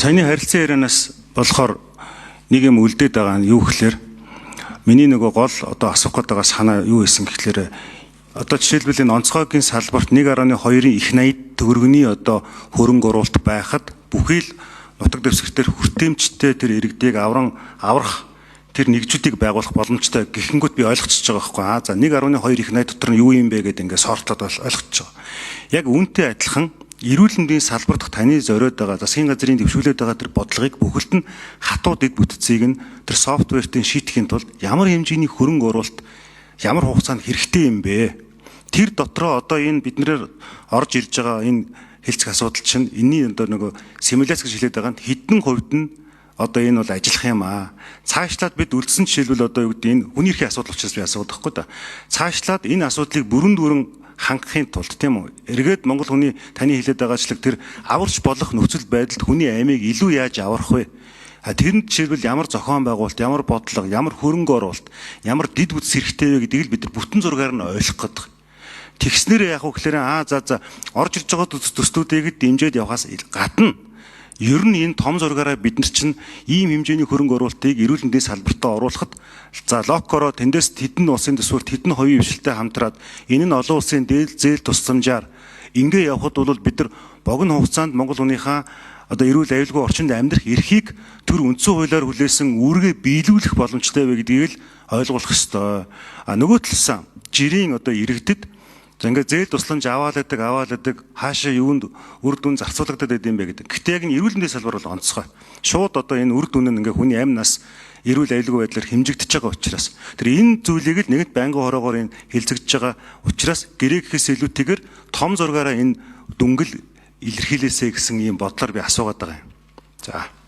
Саяны харилцан ярианаас болохоор нэг юм үлдээд байгаа нь юу гэхээр миний нөгөө гол одоо асуух гээд байгаа санаа юу байсан гэхлээр одоо жишээлбэл энэ онцгойгийн салбарт 1.2-ын их 80 төгрөгний одоо хөрөнгө оруулалт байхад бүхий л нутаг дэвсгэр хүртээмжтэй тэр иргэдийг авран аврах тэр нэгжүүдийг байгуулах боломжтой гэхэнгүүт би ойлгочихж байгаа байхгүй. Аа за 1.2 их 80 дотор нь юу юм бэ гэдээ ингээд сортлоод ойлгочихж байгаа. Яг үүнтэй адилхан эрүүл мэндийн салбар дахь таны зориод байгаа засгийн газрын дэвшүүлээд байгаа тэр бодлогыг бүхэлд нь хатуу дэд бүтцийг нь тэр софтвертийн шийдэхин тулд ямар хэмжээний хөрөнгө оруулалт ямар хугацаанд хэрэгтэй юм бэ? Тэр дотроо одоо энэ биднээр орж ирж байгаа энэ хэлцэх асуудал чинь энэний одоо нөгөө симуляц гэж хэлээд байгаа нь хэдэн хувьд нь одоо энэ бол ажиллах юм аа. Цаашлаад бид үлдсэн жишээлбэл одоо юу гэдэг энэ хүний эрхийн асуудал учраас би асуудаг хгүй да. Цаашлаад энэ асуудлыг бүрэн дүүрэн хангахын тулд тийм үү? Эргээд Монгол хүний таны хэлээд байгаачлаг тэр аварч болох нөхцөл байдалд хүний амийг илүү яаж аврах вэ? А тэрэнд жишээлбэл ямар зохион байгуулалт, ямар бодлого, ямар хөрөнгө оруулалт, ямар дэд бүтц хэрэгтэй вэ гэдгийг л бид нар бүтэн зургаар нь ойлгох гэдэг. Тэгснээр яг уу гэхээр аа за за орж ирж байгаа төслүүдийг дэмжиж явахаас гадна ер нь энэ том зургаараа бид нар чинь ийм хэмжээний хөрөнгө оруулалтыг эрүүл мэндийн салбартаа оруулахад за локкороо тэндээс тэдэн улсын төсвөрт тэдэн хувийн хвшилтэй хамтраад энэ нь олон улсын зээл тусламжаар ингээ явхад бол бид нар богино хугацаанд Монгол хүнийхээ одоо эрүүл аюулгүй орчинд амьдрах эрхийг төр үндсэн хуулиар хүлээсэн үүргээ биелүүлэх боломжтой вэ гэдгийг л ойлгуулах ёстой. А нөгөө талсаа жирийн одоо иргэдэд за ингээд зээл тусламж аваалдаг хаашаа юунд үр дүн зарцуулагдаад байд юм бэ гэдэг. Гэтэ яг энэ эрүүл мэндийн салбар бол онцгой. Шууд одоо энэ үр дүн нь ингээ хүний амь нас эрүүл аюулгүй байдлаар хэмжигдэж байгаа учраас тэр энэ зүйлийг л нэгэнт байнгын хороогоор энэ хилцэгдэж байгаа учраас гэрээ гэхээс илүүтэйгээр том зургаараа энэ дүнгэл илэрхийлээсэй гэсэн ийм бодлоор би асуугаад байгаа юм. За.